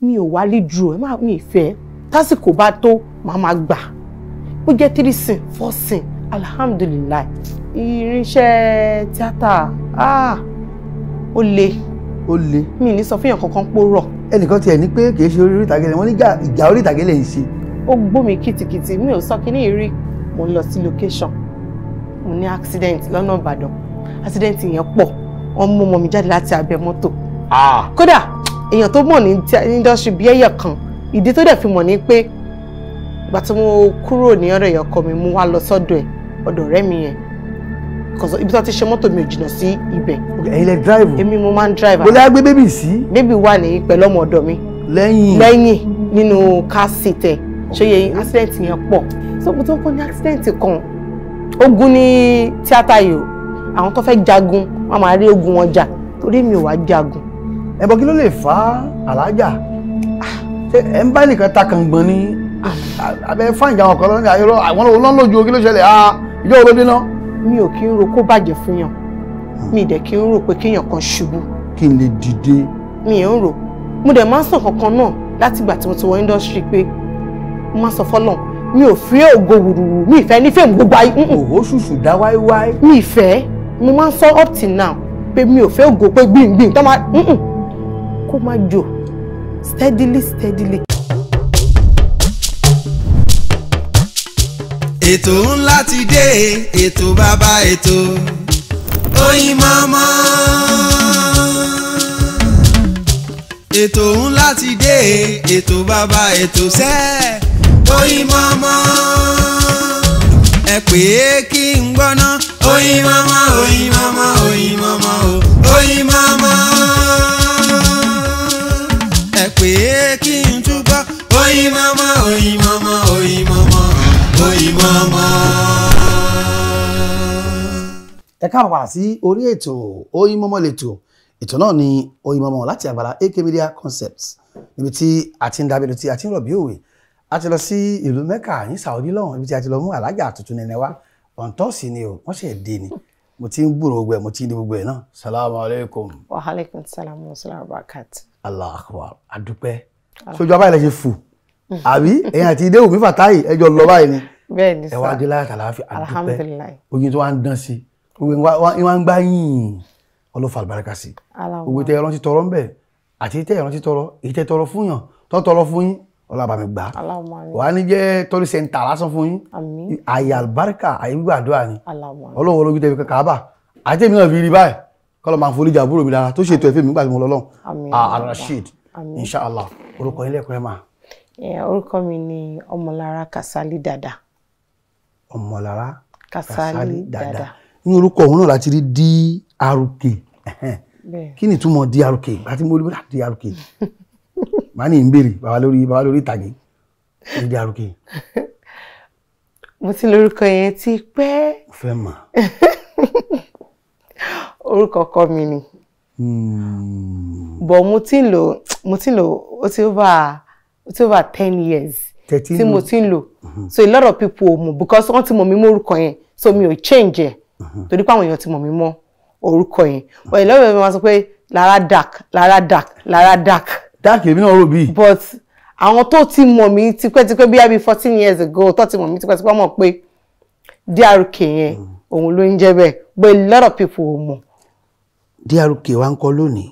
Mi ò wá lè dúró, ẹ má mi ìfẹ́. Tásìkò bá tó, màá máa gbà. Ó jẹ́ 3 sin, 4 sin, alhamdulillahi. Irinṣẹ́ tíátà, ó le. Ó le. Mi ní sọ fún èèyàn kankan pó rọ̀. Ẹnìkan tiẹ̀ ní pé kì í ṣe orí ìtàgé wọ́n ní ìjà orí ìtàgé lè ń ṣe. Ó gbó mi kìtìkìtì, mi ò sọ kíní rí. Mo ń lọ sí location. Mo ní accident lọ́nà Ìbàdàn. Accident yẹn pọ̀. Wọ́n mú ọmọ mi jáde láti abẹ́ mọ́tò. Kódà èèyàn tó mọ̀ ní industry bí ẹyẹ kan, ìdí tó dẹ̀ fi mọ̀ ní pé ìgbà tí mo kúrò ní ọ̀dọ̀ ìyá ọkọ mi, mo wá lọ sọ́dọ̀ ẹ̀, ọ̀dọ̀ ọ̀rẹ́ mi yẹn. Because ibi tó ti ṣe mọ́tò mi ò jìnnà sí ibẹ̀. Ẹ̀yin lẹ drive? Èmi mo máa ń drive. Mo lè gbé bébì sí. Bébì wà ní pẹ̀lú ọmọ ọ̀dọ̀ mi. Lẹ́yìn. Lẹ́yìn nínú car seat ẹ̀. Ṣé yẹ accident yẹn pọ̀? So mo tó kọ́ ní accident kan. Ogun ní tíátà yìí o. Àwọn tó fẹ́ jagun, wọ́n máa rí ogun wọn jà. Torí mi ò wá jagun. Ẹ bọ́ kí ló lè fà á alájà? Ṣé ẹ ń bá nìkan ta kàngbọ̀n ni? Abẹ fáìjà àwọn kan lọ́nà àyọ̀rọ̀ àwọn olóńlójú kí ló ṣẹlẹ̀? Ìjọ olóde náà. Mi ò kí ń ro kó bàjẹ́ fún yàn. Mi dẹ̀ kí ń rò pé kéèyàn kan ṣubú. Kí n lè dìde. Mi ò ń rò. Mo dẹ̀ máa ń sọ kankan náà láti ìgbà tí mo ti wọ industry pé mo máa sọ fọ́lọ́run. Mi ò fi ògo wùrùwù, mi ìfẹ́ ní fèmí gbogbo ayé. Òhó ṣùṣù dá wáíwáí. Mi ìfẹ́, mo máa ń sọ up till now pé mi ò fẹ́ ògo pé gbìngbìn tó máa kó máa jò steadily steadily. Ètò ńlá ti dé, ètò bàbá ètò Oyinmomo. Ètò ńlá ti dé, ètò bàbá ètò sẹ́ Oyinmomo. Ẹ pè é kí n gbọ́ná Oyinmomo, Oyinmomo, Oyinmomo o Oyinmomo. Ẹ pè é kí n túbọ̀ Oyinmomo, Oyinmomo, Oyinmomo. Oyinmomo. Ẹ káàbọ̀ padà sí orí ètò Oyinmomo lètò. Ètò náà ni Oyinmomo láti àgbàlá AK Media Concepts, níbi tí a ti ń dábẹ́lú tí a ti ń rọ̀ bí òwe. A ti lọ sí ìlú Mẹ́kà ní Saudi lọ́hùn, ibi tí a ti lọ mú alájà tuntun nẹ̀nẹ̀ wá. Ọ̀ǹtọ́ọ̀sì ni o, wọ́n ṣẹ̀ dé ni. Mo ti ń gbúròó gbogbo ẹ̀, mo ti ń di gbogbo ẹ̀ náà. Salamu alaikum. Wa alaikum salam wa rahmatullahi wa barakatuh. Allahu akbar, adúpẹ́. Sójú abáyé lẹ ṣe fù. Àbí ẹ̀yin àti Déwùmí Fàtáì ẹjọ́ lọ báyìí ni. Bẹ́ẹ̀ni sá. Ẹ wá dé láyà tàlàáfíà, adúpẹ́. Alhamdulillah. Oyin tó wá ń dán sí, ìwà ń gbá yìn, ọlọ́fà àlùbáríkà sí. Gbogbo tẹ ẹran ti tọrọ ń bẹ̀, àti tẹ ẹran ti tọrọ, èyí tẹ tọrọ fún yàn, tọ́ tọrọ fún yín, ọlọ́ba mi gbà. Wàá ní jẹ́ tọ́lí sẹ́ńtà lásán fún yín. Àyè àlùbáríkà, àyè gbígbàdúrà ni. Ọlọ́wọ́ olójú tẹ fi kankan bá. Àti èmi náà fi rí báyìí, kọ́lọ́ máa ń forí jà àbúrò mi dára tó ṣètò ẹ̀fẹ́ mi nígbà tí mo lọ lọ́hùn. Al-Rasheed, inshallah, orúkọ ilé ẹ̀kọ́ ẹ̀ máa. Orúkọ mi ni Ọmọlára Kasali Dada. Ọmọlára Kasali Dada. Ní orúkọ òun náà láti rí DRK. Kí ni ìtumọ̀ DRK? Àti mo rí bá DRK. Màá ní ìbéèrè bàbá lórí ìtàgé ní DRK. Mo ti lórúkọ yẹn ti pẹ́. Mo fẹ́ mọ̀. Orúkọ ọkọ mi ni. But mo ti ń lò ó ti over 10 years tí mo ti ń lò. So a lot of people mọ̀ because wọ́n ti mọ̀ mí mọ́ orúkọ yẹn, so mi ò change ẹ̀ torí pé àwọn èèyàn ti mọ̀ mí mọ́ orúkọ yẹn. But a lot of people máa sọ pé Lara Dark, Lara Dark, Lara Dark. Dark èmi náà rò bí. But àwọn tó ti mọ̀ mí tipẹ́tipẹ́ bí i 14 years ago tó ti mọ̀ mí tipẹ́tipẹ́ mọ̀ pé DRK yẹn òun ló ń jẹ́ bẹ́ẹ̀, but a lot of people mọ̀. DRK wa ń kọ́ lónìí.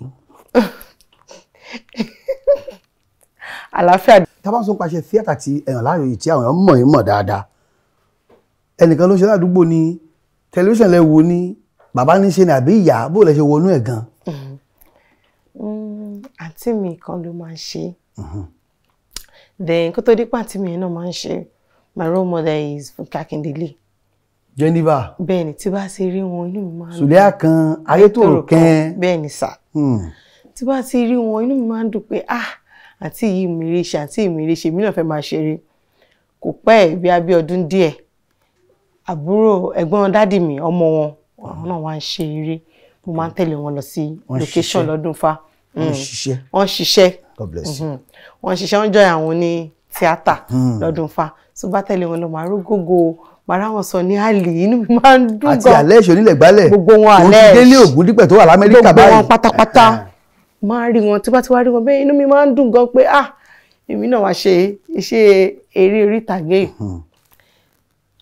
Àlàáfíà. Tá bá ń sọ pàṣẹ tíátà tí ẹ̀yàn láàyò yìí tí àwọn èèyàn mọ̀ yín mọ̀ dáadáa. Ẹnìkan ló ṣe ládùúgbò ni tẹlifíṣàn lẹ wo ni bàbá ní ṣe ni àbí ìyá bó lẹ ṣe wọnú ẹ̀ gan. Àǹtí mi kan ló máa ń ṣe. Then kó tó dé pé àǹtí mi náà máa ń ṣe, my role model is Fúnkẹ́ Akíndélé. Geneva. Bẹ́ẹ̀ni, tí bá ṣe rí wọn inú mi máa ń dùn. Sùlẹ́à kan Ayétòrò kan. Bẹ́ẹ̀ni sà. Tí bá ti rí wọn inú mi máa ń dùn pé ah àǹtí yìí mi rí ṣe, àǹtí mi rí ṣe, èmi náà fẹ́ máa ṣeré. Kò pẹ́ bí abí ọdún díẹ̀, àbúrò ẹ̀gbọ́n dádì mi ọmọ wọn, àwọn náà wá ń ṣe eré. Mo máa ń tẹ̀lé wọn lọ sí location lọ́dún fa. Wọ́n ṣiṣẹ́. Wọ́n ṣiṣẹ́. God bless you. Wọ́n ṣiṣẹ́, wọ́n join àwọn ní tíátà lọ́dún fa. So bá tẹ̀lé wọn lọ, màá rógógó, màá ráwọn sọ ní àlè, inú mi máa ń dùn gan. Àti alẹ́ ìṣònílẹ̀ gbálẹ̀. Gbogbo wọn alẹ́. Òun ti délé Ògúndípẹ̀ tó wà l'Amẹ́ríkà báyìí. Gbogbo wọn pátápátá. Máa rí wọn, tí bá ti wá rí wọn bẹ́ẹ̀, inú mi máa ń dùn gan pé ah, èmi náà wá ṣe iṣẹ́ eré orí ìtàgé yìí.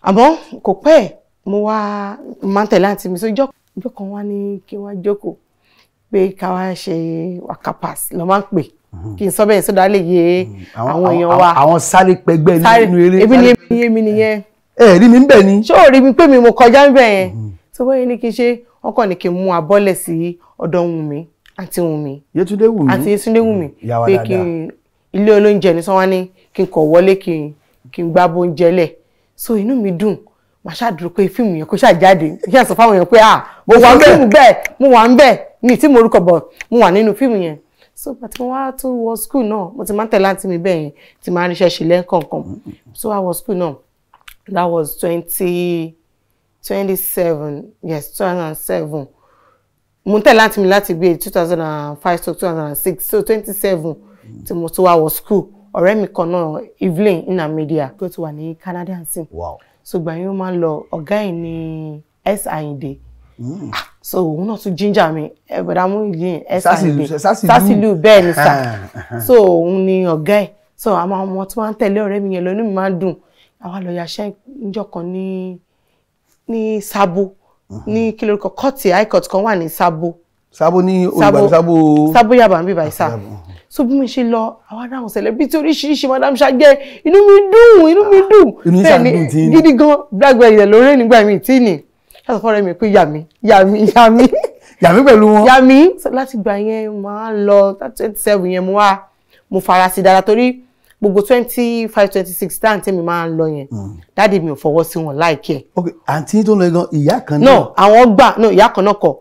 Àmọ́ kò pẹ́, mo wá máa ń tẹ̀lé àǹtí mi. So ìjọ́ kan wá ní kí wọ́n jókòó pé ká wá ṣe waka pass lọ́ máa ń pè, kí n sọ bẹ́ẹ̀ sódà lè yé àwọn èèyàn wa. Àwọn sáré pẹgbẹ́ nínú eré. Èmi ni èmi nìyẹn. Ẹ rí mi ń bẹ̀ ni. Ṣé o rí mi pé mi mo kọjá ń bẹ̀ yẹn? Tó bóyá ní kí n ṣe, wọ́n kàn ní kí n mú abọ́lẹ̀ sí ọ̀dọ̀ Wùnmí, àǹtí Wùnmí. Yétúndé Wùnmí. Àǹtí Yétúndé Wùnmí. Pé kí n ilé olóúnjẹ ní sọ wá ní kí n kọ̀ wọlé kí n gbá bóúnjẹ lẹ̀. So inú mi dùn, màá ṣàdúró pé fíìmù yẹn kó ṣàjáde. Kí n sọ fáwọn èèyàn pé ah, mo wà fíìmù bẹ́ẹ̀, mo wà ń bẹ̀, mi tí mo orúkọ bọ̀, mo wà nínú fíìmù yẹn. So but mo wá tún wọ school náà, mo ti máa ń tẹ̀lé àǹtí mi bẹ́ẹ̀ yẹn, ti máa ń ríṣẹ́ ṣe lẹ́ẹ̀kọ̀ọ̀kan. So I wọ school náà, that was 2027, yes, 2007. Mo ń tẹ̀lé àǹtí mi láti bí 2005 to 2006, so 27 tí mo tún wá wọ school. Ọ̀rẹ́ mi kan náà, Evelyn Inamedia, tó ti wà ní Canada nsìn. So gbà yín ó máa ń lọ, ọ̀gá ẹ̀ ní S Ayinde. So òun náà tún ginger mi, ẹ̀bọ̀dà mú yìí S Ayinde. Sásìlú bẹ́ẹ̀ ni sà. So òun ni ọ̀gá ẹ̀. So àwọn ọmọ tí wọ́n ń tẹ̀lé ọ̀rẹ́ mi yẹn lọ, inú mi máa ń dùn. Àwa lọ yaṣẹ́ níjọ́ kan ní Sábó, ní kí lórúkọ kọ́ọ̀tì high court kan wà ní Sábó. Sábó ní Olùbàdàn, Sábó. Sábó Yàbá ń bí báyìí sà. So bí mo ṣe lọ, àwa ráhùn celebrity oríṣiríṣi, Madam Ṣàjẹ́, inú mi dùn, inú mi dùn. Bẹ́ẹ̀ ni gidi gan, blackberry rẹ̀ lórí nígbà mi tí ni. Ṣáà sọ fọ́rẹ́ mi pé yà mí, yà mí, yà mí. Yà mí pẹ̀lú wọn. Yà mí. Láti gbà yẹn máa lọ 27 yẹn mo wá, mo fara sí dáadáa torí gbogbo 25, 26 tá àǹtí mi máa ń lọ yẹn, dáàdì mi ò fọwọ́ sí wọn láìkẹ́. Ok, àǹtí tó ń lọ gan, ìyá kan náà. No, àwọn gbà, no, ìyá kan náà kọ́.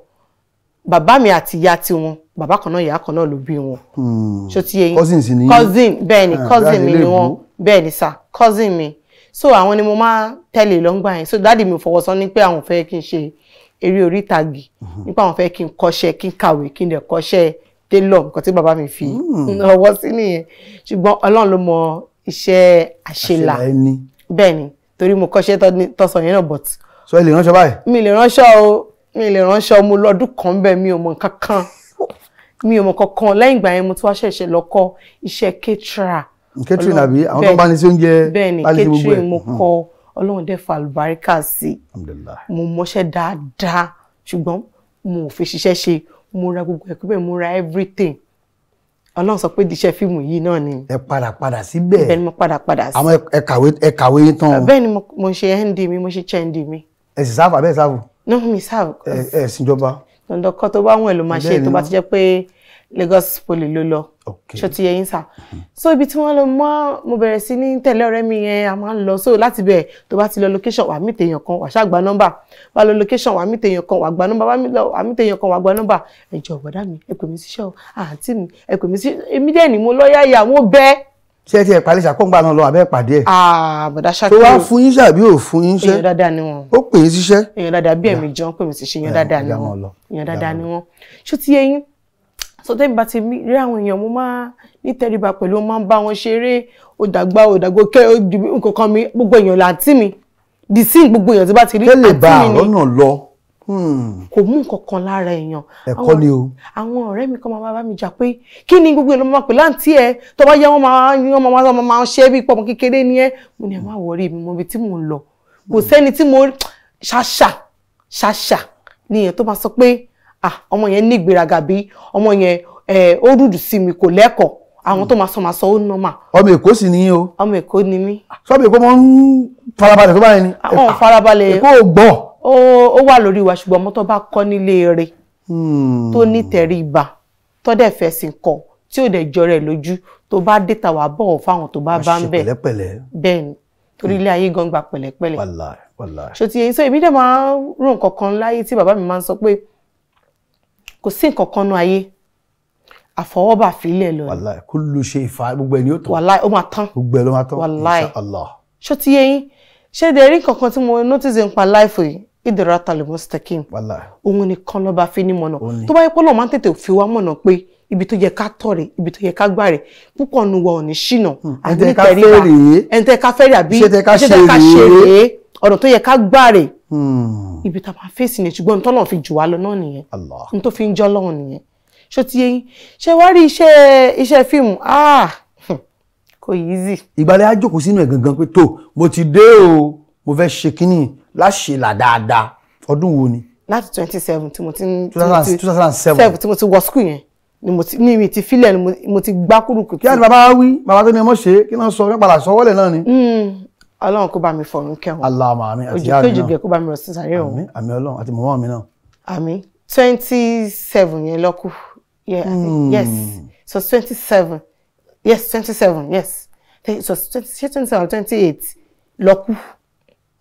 Bàbá mi àti ìyá tiwọn, bàbá kan náà, ìyá kan náà ló bí wọn. Ṣó ti yé yín? Cousin sì ni. Cousin, bẹ́ẹ̀ ni, cousin mi ni wọ́n, bẹ́ẹ̀ ni sà, cousin mi. So àwọn ni mo máa tẹ̀lé lọ́ngbà yẹn. So dáàdì mi ò fọwọ́ sọ ní pé àwọn fẹ́ kí n ṣe eré orí ìtàgé, nípa àwọn fẹ́ kí n kọ́ṣẹ́, kí n kàwé, kí n dẹ̀ kọ́ṣẹ́ tailor, nǹkan tí bàbá mi fi ọwọ́ sí nìyẹn. Ṣùgbọ́n Ọlọ́run ló mọ iṣẹ́ àṣelà. Bẹ́ẹ̀ ni, torí mo kọ́ṣẹ́ tọ́sán yẹn náà, but. So ẹ lè ránṣọ báyìí? Mi lè ránṣọ o, mi lè ránṣọ, mo lọ́dún kan bẹ́ẹ̀, mi ò mọ nǹkan kan. Mi ò mọ kankan. Lẹ́yìn ìgbà yẹn mo tún wá ṣẹ̀ṣẹ̀ lọ kọ́ iṣẹ́ caterer. Catering àbí àwọn tó ń bá ní sí oúnjẹ. Bẹ́ẹ̀ ni, catering mo kọ́, Ọlọ́run dẹ̀ fa àlùbáríkà sí. Mo mọṣẹ́ dáadáa, ṣùgbọ́n mo ò fi ṣiṣẹ́ ṣe. Mo ra gbogbo ẹ̀kú bẹ́ẹ̀, mo ra everything. Ọlọ́run sọ pé díṣẹ́ fíìmù yìí náà ni. Ẹ padà síbẹ̀. Bẹ́ẹ̀ ni mo padà sí. Àwọn ẹ kàwé yín tán. Bẹ́ẹ̀ ni mo ṣe ND mi, mo ṣe HND mi. Ẹ sì sáfù àbẹ́ sáfù? No, mi sáfù. Ẹ síjọba. Dandan kọ́ tó bá wọ̀n ẹ̀ ló máa ṣe, tó bá ti jẹ́ pé Lagos Poly ló lọ. Ṣó ti yé yín sà? So ibi tí wọ́n lọ mọ́, mo bẹ̀rẹ̀ sí ní tẹ̀lé ọ̀rẹ́ mi yẹn, a máa ń lọ. So láti bẹ̀ tó bá ti lọ location, wà mí tèèyàn kan, wà ṣáà gba nọ́mbà. Wà lọ location, wà mí tèèyàn kan, wà gba nọ́mbà. Wà mí tèèyàn kan, wà gba nọ́mbà. Ẹ jọ̀ọ́ bọ̀dá mi, ẹ pè mí síṣẹ́ o, àǹtí mi, ẹ pè mí síṣẹ́. Èmi dẹ̀ ni mo lọ́yàyà, mo bẹ́. Ṣé ẹ ti ẹ̀ parí ṣàkóńgbà náà lọ àbẹ́ pàdé ẹ̀? Ah, bọ̀dá Ṣakiru. Tó wá fún yín ṣàbí ò fún yín ṣẹ́? Èèyàn dáadáa ni wọ́n. Ó pè é síṣẹ́? Èèyàn dáadáa bí ẹ̀mí jọ ń pè mí síṣẹ́, èèyàn dáadáa ni wọ́n. Èèyàn dáadáa ni wọ́n. Ṣó ti yé yín? So tẹ́mi bá ti rí àwọn èèyàn, mo máa ní tẹríba pẹ̀lú, mo máa ń bá wọn ṣeré, ó dàgbà, ó dàgbò kẹ́, ó ju nǹkan kan mi, gbogbo èèyàn làǹtí mi. The scene gbogbo èèyàn tí bá ti rí àǹtí mi ni. Kẹ́lẹ̀ bá lọ́nà lọ. Kò mú nǹkan kan lára èèyàn. Ẹ̀kọ́ ni o. Àwọn ọ̀rẹ́ mi kan máa bá mi jà pé kí ni gbogbo èèyàn máa pè láǹtí ẹ, tó bá yẹ wọ́n máa ṣe bí pọmọ kékeré ni ẹ. Mo ní ẹ má wọrí mi, mo ibi tí mò ń lọ. Kò sẹ́ni tí mo ṣàṣà ṣàṣà ni èèyàn tó máa sọ pé ah, ọmọ yẹn ní ìgbéraga bí ọmọ yẹn ó rúdù sí mi, kò lẹ́kọ̀ọ́. Àwọn tó máa sọ ó nọ́mà. Ọmọ Èkó sì ni o. Ọmọ Èkó ni mí. Sọ́mọ Èkó máa ń farabalẹ̀ tó báyìí ni. Àwọn farabalẹ̀. Èkó ò gbọ́. Ó wà lórí wa, ṣùgbọ́n ọmọ tó bá kọ́ nílé rẹ̀ tó ní tẹríba, tó dẹ̀ fẹ̀sìn kọ́, tí ò dẹ̀ jọrẹ̀ lójú, tó bá dé tàwa bọ̀wọ̀ fáwọn tó bá bá ń bẹ̀. Bẹ́ẹ̀ ni, torí ilé ayé gan gba pẹ̀lẹ́pẹ̀lẹ́. Wàláì wàláì. Ṣó ti yé yín? So èmi dẹ̀ máa ń rò nǹkan kan láyé tí bàbá mi máa ń sọ pé kò sí nǹkan kan nú ayé àfọwọ́bà fílẹ̀ lọ. Wàláì, kullu shay fa, gbogbo ẹ̀ ni ó tán. Wàláì, ó máa tán. Gbogbo ẹ̀ ló máa tán. Wàláì. Insha Allah. Ṣó ti yé yín? Ṣé dẹ̀ rí nǹkan kan tí mo notice nípa life yìí? Idratal mustaqim. Wàláì. Òun nìkan lọ́ba fi ní mọ̀nà. Tó bá yẹ pé Ọlọ́run máa ń tètè fi wá mọ̀nà pé ibi tó yẹ ká tọ̀ rè, ibi tó yẹ ká gbà rè, púpọ̀ nu wa ò ní ṣìnà. Ẹni tẹ́ ká fẹ́ rèé. Ẹni tẹ́ ká fẹ́ rèé àbí iṣẹ́ tẹ́ ká iṣẹ́ tẹ́ ká ṣe ṣe rèé. rèé, ọ̀nà tó yẹ ká gbà rè. Ibi tá a máa fèsì ni, ṣùgbọ́n tọ́lọ́run fi jù wá lọ náà nìyẹn. Allah. N tó fi ń jọ́ lọ́hùn nìyẹn. Ṣó ti yé yín? Ṣé wá rí iṣẹ́ fíìmù, kò easy. Ìgbàlẹ̀ á jókòó sínú ẹ̀ gangan pé tó mo ti dé o, mo fẹ́ ṣe kínní láṣẹ là dáadáa. Ọdún wo ni? Láti 27 tí mo ti 2007 tí mo ti wọ school yẹn ni mo ti ní mi ti filẹ̀ ni mo ti gbá kúrúkù. Kí á ní bàbá wí, bàbá tó ní ọmọ ṣe kí náà sọ wọ́n padà sọwọ́lẹ̀ náà ni. Ọlọ́run kó bá mi fọ̀run kẹ́wọ̀n. Allahumma àmín àti ìyá mi náà. Ojú kéjì kó bá mi rọ̀ sí sàárè òun. Àmín àmín Ọlọ́run àti mọ̀mọ́ mi náà. Àmín 27 yẹn lọ́kù. Yeah, I think, yes. So 27. Yes, 27. Yes. So 27, 28 lọ́kù.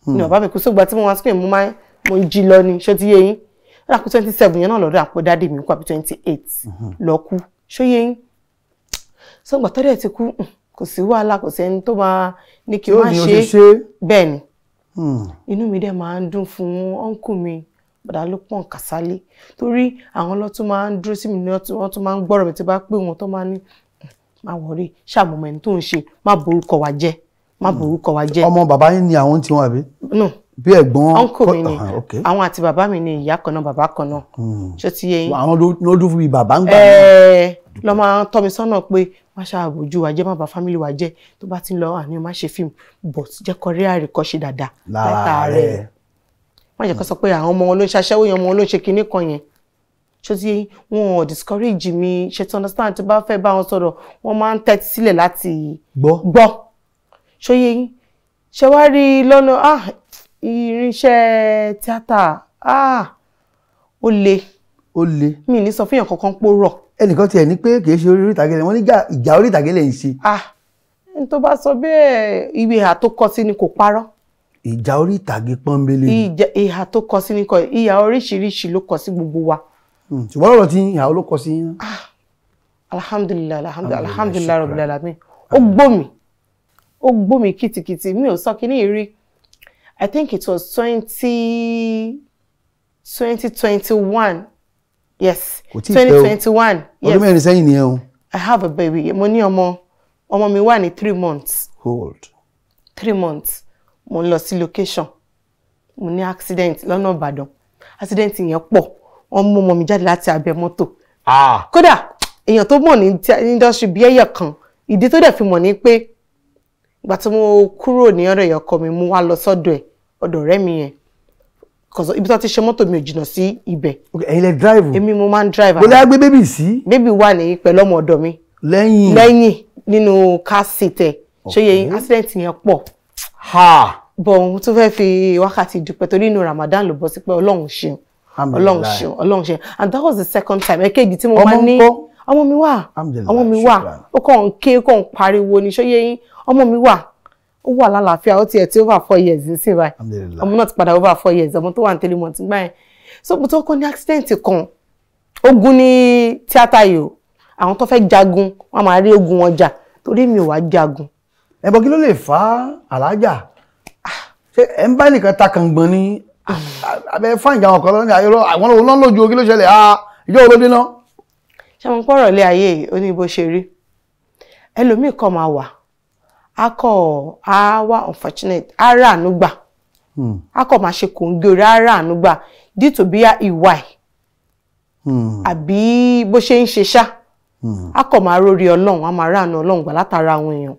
Ni bàbá mi kú sógbà tí mo wá sí pé mo máa mo jí lọ ni, ṣó ti yé yín? Ó dà kú 27 yẹn náà lọ́dọ̀ àpò dádì mi kú àbí 28 lọ́kù. Ṣó yé yín? Sógbà tó dẹ̀ ti kú, kò sí wàhálà, kò sí ẹni tó máa ní kí n má ṣe. Bẹ́ẹ̀ ni. Inú mi dẹ̀ máa ń dùn fún ọ́nkù mi, bàdá ló pọ̀n Kàsálí, torí àwọn ló tún máa ń dúró sí mi ní wọ́n tún máa ń gbọ́rọ̀ mi tí bá pè wọ́n tó máa ní má wọrí, ṣàmùmọ̀ ẹni tó ń ṣe, má borúkọ wa jẹ́, má borúkọ wa jẹ́. Ọmọ bàbá yín ni àwọn tí wọn àbí? No. Bí ẹ̀gbọ́n uncle mi ni, àwọn àti bàbá mi ni ìyá kan náà bàbá kan náà. Ṣó ti yé yín? Àwọn ló dún fún mi bàbá ń gbà náà. Lọ máa tọ́ mi sọ́nà pé má ṣàbójú wa jẹ́, má bà fámìlì wa jẹ́, tó bá ti ń lọ àní má ṣe fíìmù, but jẹ́ kó rí àríkọ́ṣe dáadáa lára rẹ̀. Má jẹ́ kó sọ pé àwọn ọmọ wọn ló ń ṣaṣẹ́wó yẹn, ọmọ wọn ló ń ṣe kinní kan yẹn. Ṣó ti yé yín? Wọn ò discourage mi, ṣe to understand, tó bá fẹ́ bá wọn sọ̀rọ̀ wọ́n máa ń tẹ́tí sílẹ̀ láti gbọ́. Ṣó yé yín? Ṣé wá rí lọ́nà irinṣẹ́ tíátà ó le. Ó le. Mi ní sọ fún èèyàn kankan pó rọ̀. Ẹnìkan tiẹ̀ ní pé kì í ṣe orí ìtàgé rẹ̀, wọ́n ní ìjà orí ìtàgé lè ń ṣe. Ẹni tó bá sọ bẹ́ẹ̀, ibi ìhà tó kọ sí ni kò parọ́. Ìjà orí ìtàgé pọ́nbélé. Ìhà tó kọ sí ni kò, ìhà oríṣiríṣi ló kọ sí gbogbo wa. Ṣùgbọ́n ọ̀rọ̀ tí ìhà ló kọ sí yín. Alhamdulilayi alhamdulilayi rabbil alamin. Ó gbó mi kìtìkìtì, mi ò sọ kíní rí. I think it was 2021. Yes, 2021. Yes. Ọdún mẹ́rin sẹ́yìn nìyẹn o. I have a baby. Mo ní ọmọ, ọmọ mi wà ní 3 months. Hold. 3 months. Mo ń lọ sí location. Mo ní accident lọ́nà Ìbàdàn. Accident yẹn pọ̀. Wọ́n mú ọmọ mi jáde láti abẹ́ mọ́tò. Kódà èèyàn tó mọ̀ ní industry bí ẹyẹ kan, ìdí tó dẹ̀ fi mọ̀ ní pé ìgbà tí mo kúrò ní ọ̀dọ̀ ìyá ọkọ mi, mo wá lọ sọ́dọ̀ ẹ̀, ọ̀dọ̀ ọ̀rẹ́ mi yẹn. Ibi tó ti ṣe mọ́tò mi ò jìnnà sí ibẹ̀. Ẹ̀yin lẹ drive? Èmi mo máa ń drive. Bó lẹ́ gbé bébì sí? Bébì wà ní pẹ̀lú ọmọ ọ̀dọ̀ mi. Lẹ́yìn? Lẹ́yìn nínú car seat ẹ̀. Ṣé yẹn accident yẹn pọ̀? Bọ̀ òun tún fẹ́ fi wákàtí dúpẹ́ torí inú Ramadan ló bọ́ sí pé Ọlọ́run ṣeun. Ọlọ́run ṣeun, Ọlọ́run ṣeun. And that was the second time. Ẹ̀kejì tí mo máa ní. Ọmọ mi wà. Ọmọ mi wà. Ó kàn ń ké, ó kàn ń pariwo ni. Ṣé yẹn ọmọ mi wà? Ó wà lálàáfíà, ó tiẹ̀ tí over 4 years nísìnyí báyìí. Ọmọ náà ti padà over 4 years, ọmọ tó wà ní 3 months nígbà yẹn. So mo tó kọ́ ní accident kan, ogun ní tíátà yìí o, àwọn tó fẹ́ jagun wọ́n máa rí ogun wọn jà, torí mi ò wá jagun. Ẹ bọ́ kí ló lè fà á alájà? Ṣé ẹ ń bá nìkan ta kàngbọ̀n ni? Abẹ fáìjà àwọn kan lọ́nà ayọ́rọ́ àwọn òun náà lójú kí ló ṣẹlẹ̀? Ìjọ olóde náà. Ṣé mo pọ̀rọ̀ lé ayé ó ní bó ṣe rí? Ẹlòmíì kan máa wà, akọ a wà unfortunate, ara àánú gbà, akọ máa ṣe kòǹgé orí ara àánú gbà due to bí ìwà ẹ̀ àbí bó ṣe ń ṣe ṣá, akọ máa rórí Ọlọ́run, a máa ráàánú Ọlọ́run gbà látara àwọn èèyàn.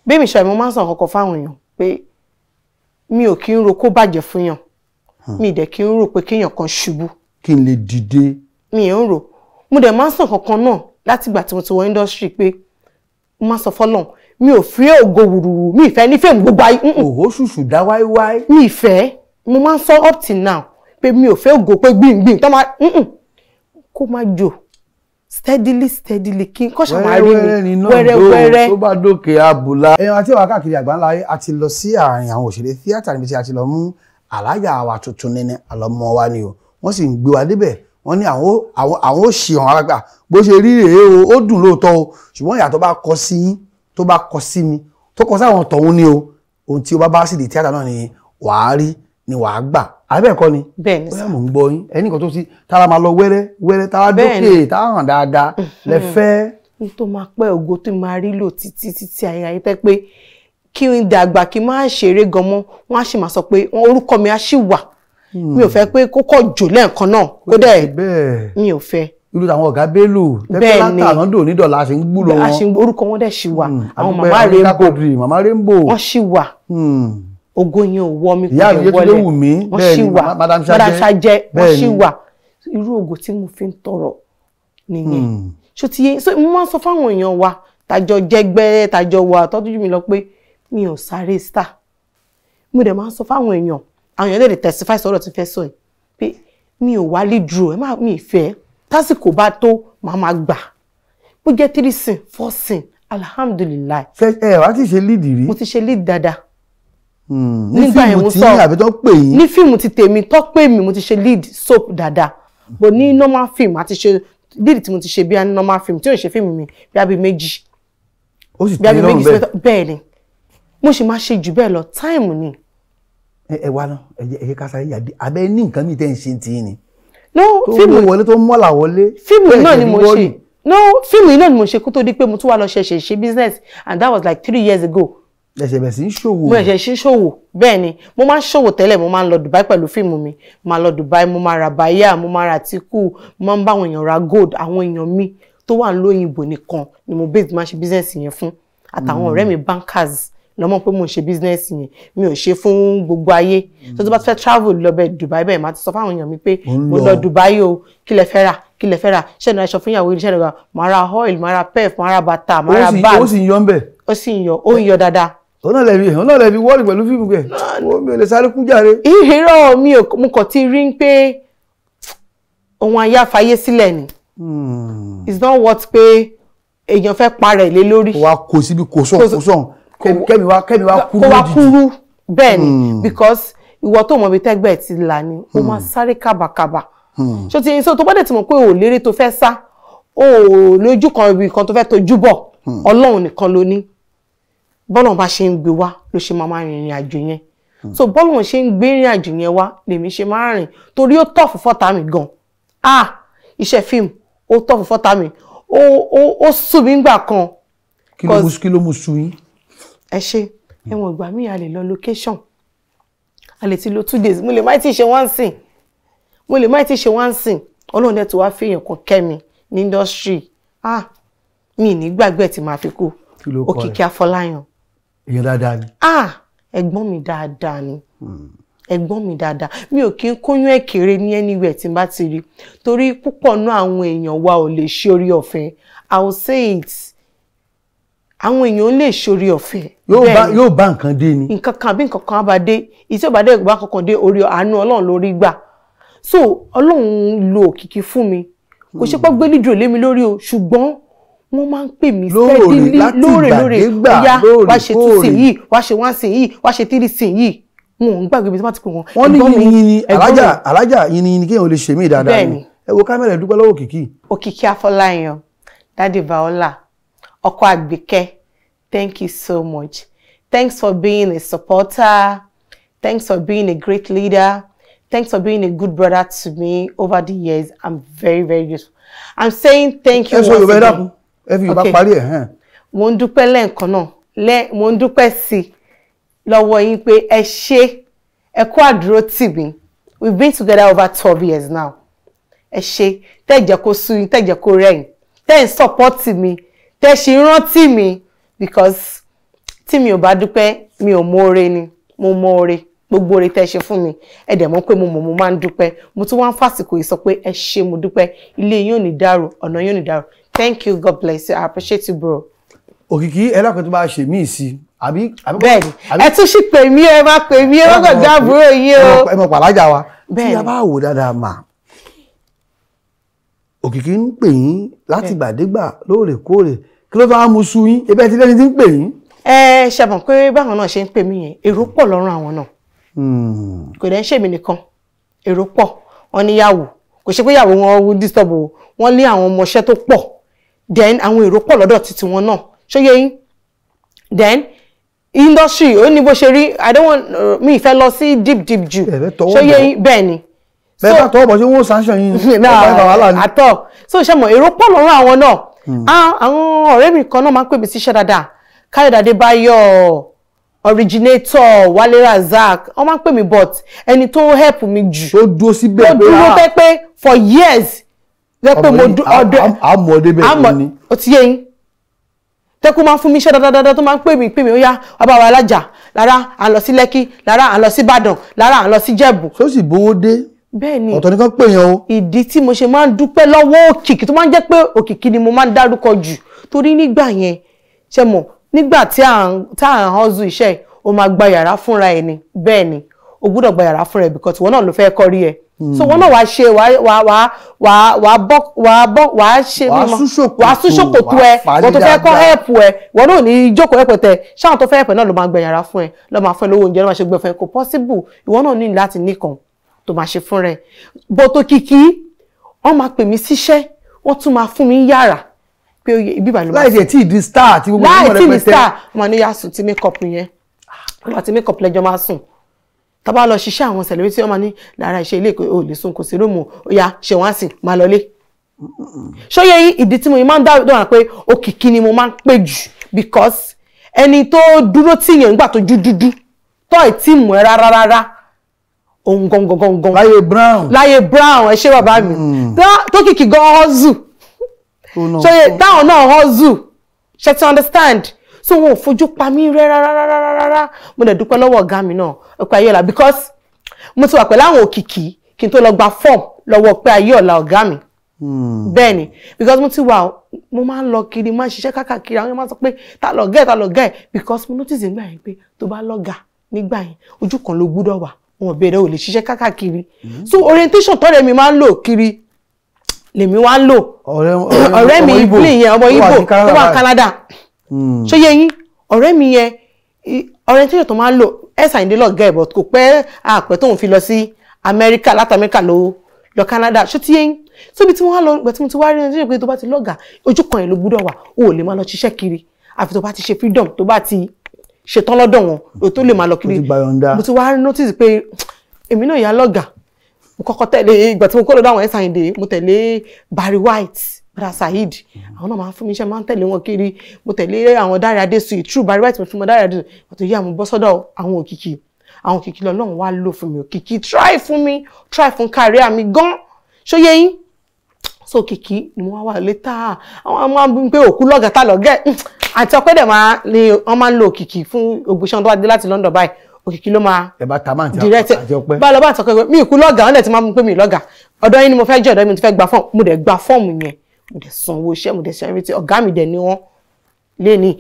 Bí mi ṣe mo máa ń sàn kọkọ fáwọn èèyàn pé mi ò kí ń ro kó bàjẹ́ fún yàn, mi dẹ̀ kí ń rò pé kéèyàn kan ṣubú kí n lè dìde, mi ò ń rò. Mo dẹ̀ máa ń sàn kankan náà látìgbà tí mo ti wọ industry pé mo máa sọ fọ́lọ́run, mi ò fẹ́ ògo wùrùwù, mi ìfẹ́ ní fíìmù gbogbo ayé. Òhó ṣùṣù dá wáíwáí. Mi ìfẹ́, mo máa ń sọ up till now pé mi ò fẹ́ ògo pé gbìngbìn tó máa kó máa jò steadily steadily kí n kọ́ ṣàmárí mi wẹ́rẹ́wẹ́rẹ́. Tó bá dókè abùlá. Ẹ̀yàn àti ìwà káàkiri àgbáńlá ayé, a ti lọ sí àárín àwọn òṣèré tíátà níbi tí a ti lọ mú alájà wa tuntun nínú àlọ́mọ wa ni o, wọ́n sì ń gbé wa débẹ̀. Wọ́n ní àwọn ò ṣe hàn alágbà bó ṣe rí rèé o, ó dùn lóòótọ́ o, ṣùgbọ́n ìyà tó bá kọ sí yín, tó bá kọ sí mi, tó kọ sáwọn tọ̀hún ni o, ohun tí o bá bá sì di tíátà náà ni wàá rí ni wàá gbà. Àbẹ́ ẹ̀kọ́ ni? Bẹ́ẹ̀ ni sà. Bóyá mò ń gbọ́ yín, ẹnì kan tó ti tára máa lọ wẹ́rẹ́ wẹ́rẹ́, tára dókè, tára hàn dáadáa lẹ fẹ́. N tó máa pẹ́ ògo tó máa rí lò títí títí ayé ayé tẹ́ pé kí n dàgbà kí n má ṣeré gan mọ́, wọ́n á sì máa sọ pé orúkọ mi á sì wà. Mi ò fẹ́ pé kó kọ̀ jò lẹ́ẹ̀kan náà kó dẹ̀ mi ò fẹ́. Irú àwọn ọ̀gá Bello Bẹ́ẹ̀ ni. látàná dò ní dọ̀là ṣe ń gbúrò A wọn. ṣe orúkọ wọn dẹ̀ ṣì wà. Àwọn Àdúpẹ́, Màmá Amika Rainbow Quadri, Màmá Rainbow. wọ́n ṣì wà. Ògo yẹn ò wọ mi, kò Ìyá mi dẹ̀ Yétúndé wọlé. Wùmí, Wọ́n bẹ́ẹ̀ ṣì ni, wà. Madam Madam Ṣajẹ́, Ṣajẹ́, wọ́n bẹ́ẹ̀ ṣì ni. wà. Irú ògo tí mo fi ń tọrọ nìyẹn. Ṣó ti yé? So mo máa ń sọ fáwọn èèyàn wa tàjọ jẹgbẹ́, tàjọ wà tọ́jú mi lọ pé mi ò sáré star. Mo dẹ̀ máa ń sọ fáwọn èèyàn, àwọn èèyàn lè testify sọ̀rọ̀ tí fẹ́ sọ yìí pé mi ò wá lead role, ẹ má mi ìfẹ́ tásìkò bá tó màá máa gbà bó jẹ́ three scene, four scene, alhamdulillahi. Ṣé ẹ wá ti ṣe lead rí? Mo ti ṣe lead dáadáa. Ní Nígbà yẹn fíìmù mo tí sọ. yín àbí tó pè yín? Ní fíìmù ti tèmi tó pè mí, mo ti ṣe lead soap dáadáa, but ní normal film àti ṣe lead tí mo ti ṣe bí i normal film tí ò ń ṣe fíìmù mi bí i méjì. Ó sì Bí tẹ́ i yín lọ́rùn méjì sí bẹ́ẹ̀? mẹ́ta. Bẹ́ẹ̀ ni, mo sì máa ṣe jù bẹ́ẹ̀ lọ, time ni. Ẹ wá náà, ẹ jẹ́ ká sáré yàdí abẹ́ ní nǹkan mi tẹ́ ń ṣe tì í ni No. Tó Fíìmù mú wọlé, tó mọ́là wọlé. Fíìmù Bẹ́ẹ̀ náà ṣe ni fi mo wọ́ọ̀lì. ṣe. No, fíìmù yìí náà ni mo ṣe kó tó di pé mo tún wá lọ ṣẹ̀ṣẹ̀ ṣe business, and that was like 3 years ago. Ẹsẹ̀ bẹ̀ sí ń ṣòwò. Mo ṣẹ̀ṣẹ̀ ṣe ṣòwò, bẹ́ẹ̀ ni. Mo máa ń ṣòwò tẹ́lẹ̀, mo máa ń lọ Dubai pẹ̀lú fíìmù mi. Mo máa lọ Dubai, mo máa ra báyà, mo máa ra tíkù, mo máa ń bá àwọn èèyàn ra gold. Àwọn èèyàn mi tó wà lóyìnbó nìkan ni mo base máa ṣe business yẹn fún, àtàwọn ọ̀rẹ́ mi bankers lọ́mọ pé mo ń ṣe business yẹn. Mi ò ṣe fún gbogbo ayé. Tó bá fẹ́ travel lọ bẹ Dubai, bẹ́ẹ̀ máa ti sọ fáwọn èèyàn mi pé Mo ń mo lọ. lọ Dubai o, kí lẹ fẹ́ rà, kí lẹ fẹ́ rà, ṣé ìnáwó aṣọ fún ìyàwó, iṣẹ́ ìrora, màá ra oil, màá ra pef, màá ra bàtà, màá ra bag. Ó sì ń yọ ń bẹ̀. Ó sì ń yọ, ó ń yọ dáadáa. Òun náà lè fi wọ́ọ̀lì pẹ̀lú fíìmù kẹ̀ ó mi ò lè sáré kú jàre. Irọ́, mi ò. Mo kàn ti rí pé ohun ayé àfayé sílẹ̀ ni. It's not worth pé èèyàn fẹ́ parẹ̀ lé lórí. Kó wá kó síbi kò sàn kò sàn, kẹ́mi wá kúrú Kó wá lójijì. kúrú, bẹ́ẹ̀ ni, because ìwọ tó mọ̀ bí tẹ́gbẹ́ ti là ni ó máa sáré kábàkábà. Ṣó ti so tó bá dẹ̀ ti mọ̀ pé ò lérè tó fẹ́ sá, ò lójú kan ibi kan tó fẹ́ tojú bọ̀, Ọlọ́run nìkan ló ní. Bọ́lọ́run bá ṣe ń gbé wá ló ṣe máa máa rìnrìn àjò yẹn. So bọ́lọ́run ṣe ń gbé ìrìn àjò yẹn wá lèmi ṣe máa rìn, torí ó tough fọ́tà mi gan. Ah, iṣẹ́ fíìmù ó tough fọ́tà mi, ó sú mi ńgbà kan. Kí ló mú sú yín? Ẹ ṣe ẹ̀wọ̀n, ìgbà míì a lè lọ location, a lè ti lo 2 days, mo lè má ti ṣe one scene, mo lè má ti ṣe one scene. Ọlọ́run dẹ̀ tó wá fi èèyàn kan kẹ́ mi ní industry, ah, mi ní gbàgbé ẹ̀ tí màá fi kú. Kí ló kọ rẹ̀? Òkìkí Afọláyàn. Èèyàn dáadáa ni. Ah, ẹ̀gbọ́n mi dáadáa ni, ẹ̀gbọ́n mi dáadáa. Mi ò kí ń kóyún ẹ̀ kéré ní anywhere tí n bá ti rí, torí púpọ̀ náà àwọn èèyàn wa ò lè ṣe orí ọ̀fẹ́. I will say it, àwọn èèyàn lè ṣe orí ọ̀fẹ́. Yóò bá Bẹ́ẹ̀ ni. Yóò bá nǹkan dé ni. Nǹkan kan àbí nǹkan kan á bá dé, ìtí ò bá dé bá kankan dé, orí àánú Ọlọ́run lórí gbà. So Ọlọ́run lo Òkìkí fún mi. Kò ṣe pé gbé lídùn lé mi lórí o, ṣùgbọ́n wọ́n máa ń pè mí Lóòrè, steadily, láti lóòrè lóòrè. ìgbàdégbà, Ó yá, wá ṣe two lóòrèkóòrè. scene yìí, wá ṣe one scene yìí, wá ṣe three scene yìí. Wọn ò ń gbàgbé ibi tí wọ́n ti pè wọ́n. Wọ́n ní Ẹ̀gbọ́n mi, yìnyín ẹ̀gbọ́n alájà mi. Alájà yìnyín kéèyàn lè ṣe mí dáadáa Bẹ́ẹ̀ni. ni. Ẹ wo kámẹ́rà, ẹ dúpẹ́ lọ́wọ́ Òkìkí. Òkìkí Afọláyan, Daddy Vaola, ọkọ Àgbékẹ́, thank you so much. Thanks for being a supporter. Thanks for being a great leader. Thanks for being a good brother to me over the years. I'm very, very grateful. I'm saying thank you Ẹ sọ once Yorùbá, ẹ again. dákun, ẹ fi Yorùbá Okay. parí ẹ̀ hàn. Mo ń dúpẹ́ lẹ́ẹ̀kan náà lẹ́, mo ń dúpẹ́ sí i lọ́wọ́ yín pé ẹ ṣé, ẹ kú àdúró tì mí. We've been together over 12 years now. Ẹ ṣé tẹ́ jẹ́ kó sú yín, tẹ́ jẹ́ kó rẹ̀yìn, tẹ́ ń support mi, tẹ́ ṣe ń rántí mi, because tí mi ò bá dúpẹ́, mi ò mọ oore ni. Mo mọ oore, gbogbo oore tẹ́ ṣe fún mi. Ẹ dẹ̀ mọ̀ pé mo mọ̀, mo máa ń dúpẹ́. Mo tún wá ń fàsìkò yìí sọ pé ẹ ṣé, mo dúpẹ́. Ilé yín ò ní dàrú, ọ̀nà yín ò ní dàrú. Thank you, God bless you. I appreciate you, bro. Òkìkí, ẹ lákòótó bá ṣe míì sí àbí? Bẹ́ẹ̀ni, ẹ tún sì pè mí, ẹ má pè mí, ẹ má gbàgbé àbúrò yín o. Ẹ mọ̀ pàlájà wa tí Bẹ́ẹ̀ni. a bá wò dáadáa mà, Òkìkí ń pè yín láti gbàdégbà lóòrèkóòrè. Kí ló tó wá mú sú yín? Ebi ẹ ti lẹ́ni tí ń pè yín. Ẹ ṣe mọ̀ pé báwọn náà ṣe ń pè mí yẹn, èrò pọ̀ lọ́rùn àwọn náà. Kò dẹ̀ ń ṣèmi nìkan, èrò pọ̀. Wọ́n níyàwó, kò ṣe pé ìyàwó wọn disturb o, wọ́n lé àwọn ọmọọṣẹ́ tó pọ̀, then àwọn èrò pọ̀ lọ́dọ̀ títí wọn náà. Ṣó yé yín? Then industry ó ní bó ṣe rí. I don't want mi ì fẹ́ lọ sí deep deep jù. Ẹ fẹ́ tọwọ́ Ṣó yé bọ̀. yín? Bẹ́ẹ̀ ni. Bẹ́ẹ̀ bá tọwọ́ bọ̀, ṣé wọ́n sanction yín ni? Ọ̀pá ìfà wàhálà ni. Àtọ so ṣe mọ̀, èrò pọ̀ lọ́rùn àwọn náà. Ah, àwọn ọ̀rẹ́ mi kan náà máa ń pè mí síṣẹ́ dáadáa, Káyọ̀dé Adébáyọ̀, originator Wálé Razak, wọ́n máa ń pè mí, but ẹni tó help mi jù, Tó dúró síbẹ̀ tó dúró ah, pé for years Jẹ́ pé mo ọdẹ àmọ́ débẹ̀ ní. Ó ti yé yín. Tẹ́kù máa ń fún mi iṣẹ́ dáadáa tó máa ń pè mí ó yá wá bá wa alájà, lára à ń lọ sí Lẹ́kí, lára à ń lọ sí Ìbàdàn, lára à ń lọ sí Jẹ̀bú. Ṣó sì bówó dé? Bẹ́ẹ̀ ni. Ọ̀tọ̀ nìkan pè yàn o. Ìdí tí mo ṣe máa ń dúpẹ́ lọ́wọ́ Òkìkí tó máa ń jẹ́ pé Òkìkí ni mo máa ń dárúkọ jù, torí nígbà yẹn ṣe mọ̀, nígbà tí à ń hustle iṣẹ́, o máa gba yàrá fúnra ẹ ni. Bẹ́ẹ̀ ni, o gbúdọ̀ gba yàrá fúnra ẹ because ìwọ náà ló fẹ́ kọ́ rí ẹ. So wọn náà wàá ṣe wàá bọ́ wàá ṣe wàá sún ṣòkòtò ẹ, wọ́n tó fẹ́ kọ́ help ẹ, wọ́n náà ní jókòó rẹpẹtẹ. Ṣáwọn tó fẹ́ help ẹ náà ló máa gba yàrá fún ẹ, ló máa fún ẹ lówó oúnjẹ, ló máa ṣe gbẹ fún ẹ. Kò possible, ìwọ náà ní láti nìkan tó máa ṣe fún rẹ. Bó tó Kìkì, wọ́n máa pè mí síṣẹ́, wọ́n tún máa fún mi yàrá pé ibi ìbàlẹ̀ máa láì tí ì di star àti gbogbo láì tí ì di star, wọ́n máa ní yà sùn tí make up yẹn, wọ́n àti make up lẹ́jọ́ máa sùn. Tá bá lọ ṣiṣẹ́ àwọn celebrity, wọ́n máa ní lára iṣẹ́ ilé ò lè sùn, kò sí room, ó yá ṣe wọ́n á sìn máa lọlé. Ṣóyè yín? Ìdí tí mo máa ń dáhùn pé Òkìkí ni mo máa ń pè jù, because ẹni tó dúró tì yẹn nígbà tó jú dúdú tó ẹ̀ tí mú ẹ rárá rárá, òun gangan gangan. Láyé Brown. Láyé Brown, ẹ ṣé bàbá mi. Tó Kìkì gan hustle, ṣóyè táwọn náà hustle, ṣe ti understand? So wọn ò fojú pa mí rẹ́ rárá rárá rárá. Mo dẹ̀ dúpẹ́ lọ́wọ́ ọ̀gá mi náà, Ọpẹ́ Ayéọlá, because mo ti wà pẹ̀lú àwọn Òkìkí kí n tó lọ gba form lọ́wọ́ Ọpẹ́ Ayéọlá ọ̀gá mi. Bẹ́ẹ̀ ni, because mo ti wà, mo máa ń lọ kiri, máa ń ṣiṣẹ́ káàkiri, àwọn yẹn máa ń sọ pé ta lọ̀gá ẹ̀, ta lọ̀gá ẹ̀, because mo notice nígbà yẹn pé tó bá lọ́gà nígbà yẹn, ojú kan ló gbúdọ̀ wà, wọn ò bẹ̀rẹ̀, ò lè ṣiṣẹ́ káàkiri. So orientation tọ́rẹ̀ mi máa ń lò kiri lèmi wá ń lò. Ọ̀rẹ́ mi Iblin yẹn, ọmọ Igbo tó wà Canada, ṣó yé yín? Ọ̀rẹ́ mi yẹn, orientation tó máa ń lò, ẹ̀sà ìdílé lọ́gá ẹ̀, but kò pẹ́ àpẹ́ tóun fi lọ sí Amẹ́ríkà, láti Amẹ́ríkà ló lọ Canada. Ṣó ti yé yín? Sóbi tí wọ́n á lọ ìgbà tí mo ti wá rí ẹni pé tó bá ti lọ́gà, ojú kan yẹn ló gbúdọ̀ wà, o ò lè máa lọ ṣiṣẹ́ kiri àfi tó bá ti ṣe freedom, tó bá ti ṣetán lọ́dọ̀ wọn, o tó lè máa lọ kiri. Mo ti wá notice pé èmi náà yà lọ́gà. Mo kọ́kọ́ tẹ̀lé, ìgbà tí mo kó lọ́dọ̀ àwọn ẹ̀sà ìdè, mo tẹ̀lé Barry White, Brother Saheed, àwọn náà máa ń fún mi iṣẹ́, máa ń tẹ̀lé wọn kiri. Mo tẹ̀lé àwọn Dáre Adésùyì true Barry White, mo fún mọ Dáre Adésùyì. Wọ́n tó yí àwọn bọ́ sọ́dọ̀ àwọn Òkìkí. Àwọn Òkìkí lọ́lọ́run wá lò fún mi. Òkìkí try fún mi, try fún career mi gan, ṣóyé yín? So Òkìkí ni mo wá wà létà. Àwọn máa ń pé òkú lọ́gà, tá lọ́gẹ́ àti ọpẹ́ dẹ̀ máa ni wọ́n máa ń lo Òkìkí fún ògbóṣàn tó wá dé láti London báyìí. Òkìkí ló máa direct bá lọ bá àti ọpẹ́. Mi ìkú lọ́gà, wọ́n dẹ̀ ti máa ń pè mí lọ́gà. Ọ̀dọ̀ yín ni mo fẹ́ jẹ́, ọ̀dọ̀ mi ti fẹ́ gba fọ́ọ̀mù. Mo dẹ̀ gba fọ́ọ̀mù yẹn, mo dẹ̀ sanwó iṣẹ́, mo dẹ̀ ṣe everything. Ọ̀gá mi dẹ̀ ni wọ́n lé ní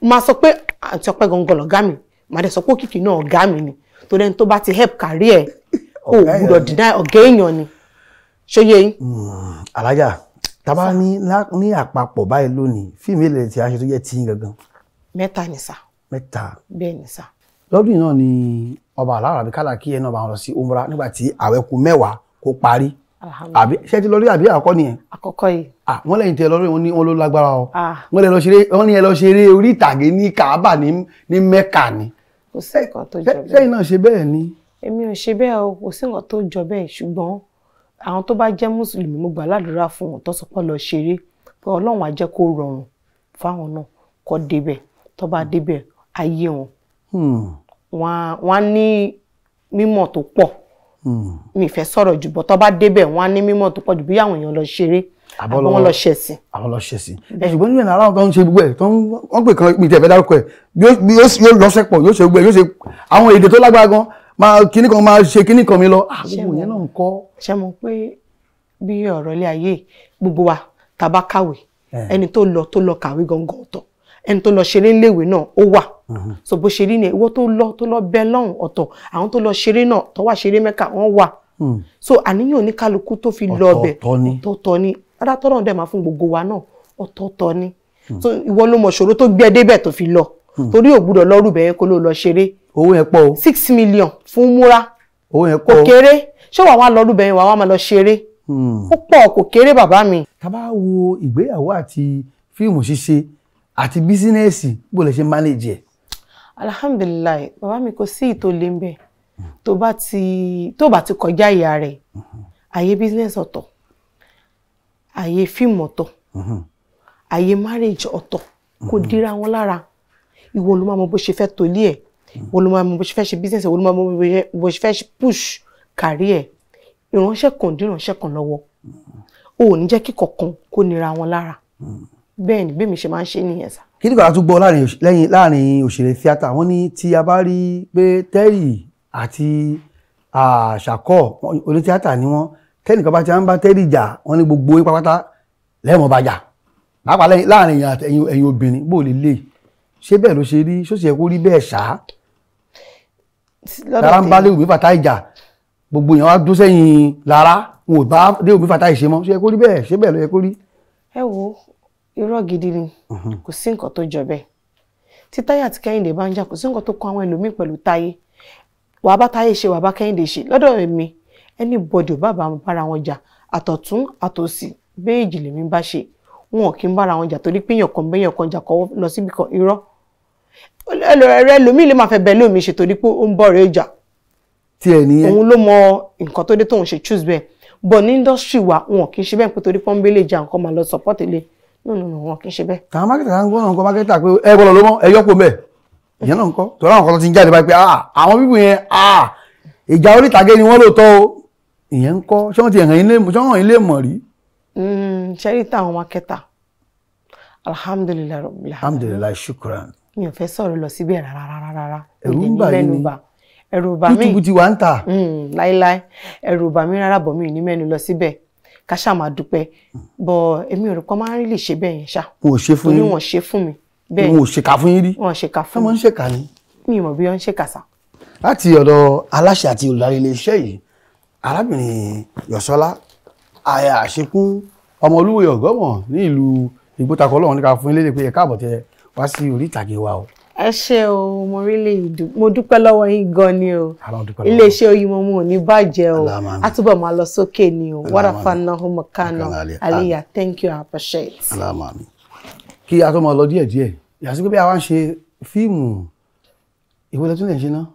máa sọ pé àti ọpẹ́ gangan lọ̀gá mi, màá dẹ̀ sọ pé Òkìkí náà ọ̀gá mi ni, torí ẹni tó bá ti help career ẹ̀, o gbúdọ̀ deny ọ̀gá èèyàn ni. Ṣóyé yín? Alájà, tábà ní àpapọ̀ báyìí lónìí, fíìmù ilẹ̀ tí a ṣe tó jẹ́ tí gangan. 3 ni sà. 3. Bẹ́ẹ̀ ni sà. Lọ́dún náà ni ọba alára àbí kálá kí ẹ náà bá wọn lọ sí umra nígbà tí àwẹ̀ kù 10 kó parí. Àbí ṣé ti lọ rí àbí àkọ́kọ́ nìyẹn? Àkọ́kọ́ yìí. Wọ́n lẹ́yìn tí ẹ lọ rí, wọn ní wọn ló lágbára o. Wọ́n lè lọ ṣeré, wọ́n ní ẹ lọ ṣeré orí ìtàgé ní Kaaba ní Mẹ́kà ni. Kò sí nǹkan tó jọ bẹ́ẹ̀. Sẹ́yìn náà ṣe bẹ́ẹ̀ ni. Èmi ò ṣe bẹ́ẹ̀ o, kò sí nǹkan tó jọ bẹ́ẹ̀, ṣùgbọ́n àwọn tó bá jẹ́ mùsùlùmí, mo gbà ládùúrà fún wọn tó sọ pé lọ ṣeré, pé Ọlọ́run á jẹ́ kó rọrùn fáwọn náà kó débẹ̀. Tó bá débẹ̀, ayé wọn wọ́n á ní mímọ̀ tó pọ̀. Mi fẹ́ sọ̀rọ̀ jù bọ́, tó bá débẹ̀ wọ́n á ní mímọ̀ tó pọ̀ jù bí àwọn èèyàn lọ ṣeré àbọ̀ wọn lọ ṣẹ̀sìn. Àwọn lọ ṣẹ̀sìn. Ẹ ṣùgbọ́n nínú ẹ̀ àwọn tó ń ṣe gbogbo ẹ̀ tó ń wọ́n pè kan mi tẹ̀ fẹ́ dárúkọ ẹ̀, yóò lọ́sẹ̀ pọ̀, yóò ṣe gbogbo ẹ̀, yóò ṣe àwọn èdè tó lágbára gan, máa kíní kan máa ṣe kíní kan mi lọ. Gbogbo yẹn náà ń kọ́. Ṣé mo pé bí ọ̀rọ̀ ilé ayé gbogbo wa tá bá kàwé, ẹni tó lọ kàwé gangan ọ̀tọ̀, ẹni tó lọ ṣeré níléèwé náà ó wà. So bó ṣe rí ni, ìwọ tó lọ bẹ lọ́hùn ọ̀tọ̀, àwọn tó lọ ṣeré náà tó wà ṣeré Mẹ́kà wọ́n wà. So àníyàn oníkálukú tó fi lọ ọbẹ̀ ọ̀tọ̀ọ̀tọ̀ ni. Adátọ́ náà dẹ̀ máa fún gbogbo wa náà ọ̀tọ̀ọ̀tọ̀ ni. So ìwọ ló mọ̀ ṣòro tó gbé ẹ débẹ̀ tó fi lọ, torí ò gbúdọ̀ lọ́rù bẹ́ẹ̀ kó ló lọ ṣeré. Owó yẹn pọ̀ o. 6 million fún múra. Owó yẹn pọ̀ o. Kò kéré. Ṣé wàá wá lọ́rù bẹ́ẹ̀ wàá wá máa lọ ṣeré? Ó pọ̀, kò kéré bàbá mi. Tá bá wo ìgbéyàwó àti fíìmù ṣíṣe àti bísínẹ́sì, bó lè ṣe manage ẹ̀? Alhamdulilayi bàbá mi, kò sí ìtò lè ń bẹ̀. Tó bá ti kọjá ìyá rẹ̀, àyè bísínẹ́sì ọ̀tọ̀, àyè fíìmù ọ̀tọ̀, àyè marriage ọ̀tọ̀, kò dira wọn lára. Ìwọ ló máa mọ bó ṣe fẹ́ tolé ẹ̀, ìwọ ló máa mọ bó ṣe fẹ́ ṣe business, ìwọ ló máa mọ bó ṣe fẹ́ push career. Ìránṣẹ́ kan dín ìránṣẹ́ kan lọ́wọ́. O ò ní jẹ́ kí kọ̀ọ̀kan kó nira wọn lára. Bẹ́ẹ̀ ni bẹ́ẹ̀ mi ṣe máa ń ṣe nìyẹn sá. Kí ni kàrà tún gbọ́ láàrin òṣèré tíátà, wọ́n ní tí a bá rí pé Terry àti Ṣàkọ́ onítíátà ni wọ́n, tẹ́nìkan bá ti ń bá Terry jà, wọ́n ní gbogbo yín pátápátá lẹ́mọ̀ bá jà, pàápàá láàrin èèyàn àti ẹ̀yin obìnrin, bó lè lè ṣé bẹ́ẹ̀ ló ṣe rí, ṣó sì yẹ kó rí bẹ́ẹ̀ ṣá? Lára ń bá Léwùmí Fàtáì jà, gbogbo èèyàn wá dún sẹ́yìn Lára, wọn ò bá Léwùmí Fàtáì ṣe mọ́, ṣé yẹ kó rí bẹ́ẹ̀, ṣé bẹ́ẹ̀ ló yẹ kó rí? Ẹ wo, irọ́ gidi ni, kò sí nǹkan tó jọ bẹ́ẹ̀. Tí Táyé àti Kẹ́hìndé bá ń jà, kò sí nǹkan tó kan àwọn ẹlòmíì pẹ̀lú Táyé. Wàá bá Táyé ṣe, wàá bá Kẹ́hìndé ṣe. Lọ́dọ̀ èmi, anybody ò bá bára wọn jà, àtọ̀tún àtòsì méjì lèmi bá ṣe. Wọn ò kí ń bára wọn jà torí pé èèyàn kan béèyàn kan jà kọ́ lọ síbi kan, irọ́. Ẹlòmíì lè máa fẹ́ bẹ́ẹ̀ lómi ṣe torí pé ó ń bọ̀ rẹ̀ jà. Òun ló mọ nǹkan tó dé tóun ṣe choose bẹ́ẹ̀. But ní industry wa, wọn kì í ṣe bẹ́ẹ̀ pé torí pọ́nbélé jà nǹkan máa lọ support ilé. No, no, no, wọn kì í ṣe bẹ́ẹ̀. Àwọn mákẹ́tà ń gbọ́nà nǹkan mákẹ́tà pé ẹ gbọ́dọ̀ ló mọ́, ẹ yọ́pọ̀ mẹ́. Ìyẹn náà ń kọ́. Tọ́lá àwọn kan tó ti ń jáde báyìí pé àwọn bíbù yẹn ìjà orí ìtàgé ni wọ́n lóòótọ́ o. Ìyẹn ń kọ́. Ṣé wọ́n ti hàn yín lè mọ̀ rí? Ṣẹ́rí táwọn mákẹ́tà. Alhamdulilayi rabbil alamin. Alhamdulilayi shukran. Mi ò fẹ́ sọ̀rọ̀ lọ síbẹ̀ rárá rárá. Ẹ̀rù ń bà yín ni. Ẹ̀rù bà mí. YouTube ti wà ń tà. Láíláí, ẹ̀rù bà mí rárá, bọ̀ mi ò ní mẹ́nu lọ síbẹ̀. Ká ṣáà máa dúpẹ́. Bọ̀ èmi ò rò pé máa ń rí lè ṣe bẹ́ẹ̀ yẹn ṣá. Wọn ò ṣe fún yín. Torí wọn ṣe fún mi. Bẹ́ẹ̀ wọn ò ṣèkà fún yín rí. Wọn ò ṣèkà fún mi. Wọ́n ń ṣèkà ni. Mi ò mọ̀ bí wọ́n ń ṣèkà sá. Láti ọ̀dọ̀ aláṣẹ àti olùdarí iléeṣẹ́ yìí, arábìnrin Yọ̀sọ́lá Aya Àṣekún ọmọ Olúwoyè Ọ̀gọ́mọ̀ ní ìlú Ìgbótakọ̀, Ọlọ́run ní ká fún yín lédè pé ẹ káàbọ̀ tẹ wá sí orí ìtàgé wa o. Ẹ ṣé o, mo really mo dúpẹ́ lọ́wọ́ yín gan ni o. Iléeṣẹ́ Oyinmomo ò ní bàjẹ́ o, á túbọ̀ máa lọ sókè ni o. Warafanahu makana aliya, thank you, I appreciate. Kí a tó máa lọ díẹ̀ díẹ̀, yàtọ̀ pé bí a wá ń ṣe fíìmù, ìwé lẹ́tún lè ṣe ná.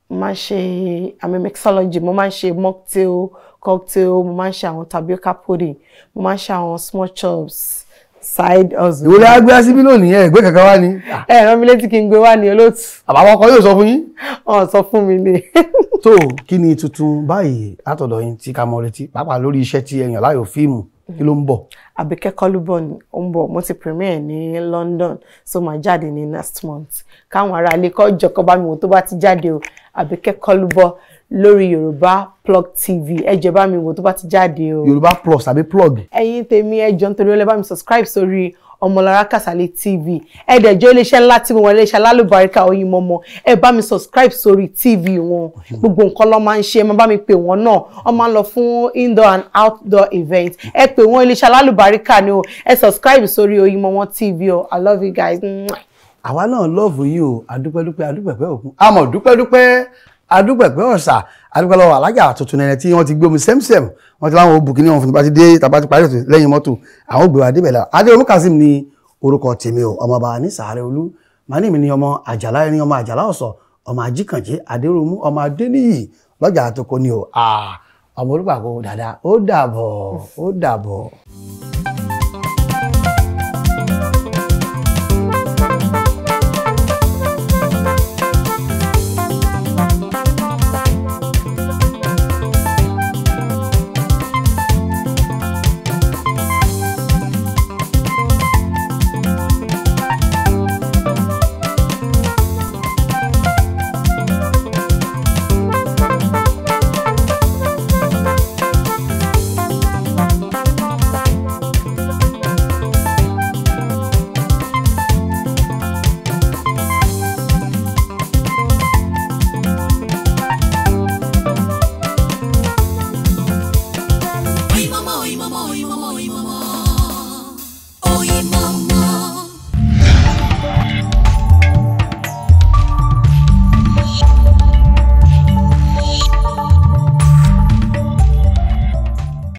Máa ń ṣe, I'm a mixology, mo máa ń ṣe mocktail, cocktail, mo máa ń ṣe àwọn tapioca pudding, mo máa ń ṣe àwọn small chops, side hustle. Ìwọlé agbé síbí lónìí, ẹ gbé kankan wá ni. Ẹ rán mi létí kí n gbé wá ní olóòtú. Àbáwọn ọkọ yóò sọ fún yín. Wọn sọ fún mi ni. Tó kí ni tuntun báyìí látọ̀dọ̀ yín tí ká mọ retí, pàápàá lórí iṣẹ́ tí ẹ yàn láàyò fíìmù, kí ló ń bọ̀? Àbíkẹ́ Kọ́lúbọ̀ ni ó ń bọ̀, mo ti premiere ní London, so máa jáde ní next month. Káwọn ará ilé kọ́ jọ̀kọ́ bá mi wò tó bá ti jáde o. Àbíkẹ́ Kọ́lúbọ̀ lórí Yorùbá Plug TV, ẹ jọ̀ọ́ bá mi wò tó bá ti jáde o. Yorùbá Plus àbí Plug. Ẹ̀yin tèmi, ẹ jọ̀ọ́ nítorí ọlẹ́ bá mi subscribe sórí Ọmọlára Kàsálí TV. Ẹ dẹ̀ jọ̀ọ́ iléeṣẹ́ ńlá tí mo wọ, iléeṣẹ́ alálùbáríkà Oyinmomo, ẹ bá mi subscribe sórí TV wọn. Gbogbo nǹkan ló máa ń ṣe, ẹ máa bá mi pè wọ́n náà. Wọ́n máa ń lọ fún indoor and outdoor event. Ẹ pè wọ́n, iléeṣẹ́ alálùbáríkà ni o. Ẹ subscribe sórí Oyinmomo TV o. I love you guys. Àwa náà love yín o, adúpẹ́dúpẹ́ adúpẹ̀pẹ́ òkun, àmọ́ dúpẹ́dúpẹ́ adúpẹ̀pẹ́ ọ̀sà, adúpẹ́ lọ́wọ́ alájà tuntun ẹni tí wọ́n ti gbé omi sẹ́msẹ́m, wọ́n ti láwọn òbùkún ní wọn fún bá ti dé tàbá ti parí ètò lẹ́yìn mọ́tò, àwọn ògbé wa débẹ̀ la. Adéolú Kazeem ni orúkọ tèmi o, ọmọọba ní sàárẹ̀ olú, màá ní mi ní ọmọ àjàlá ẹni, ọmọ àjàlá ọ̀sọ̀, ọmọ ajíkànjẹ́ adéròmú, ọmọ adéníyì lọ́jà àtòkò ni o, ọmọ olùpàkó dàda, ó dàbọ̀, ó dàbọ̀.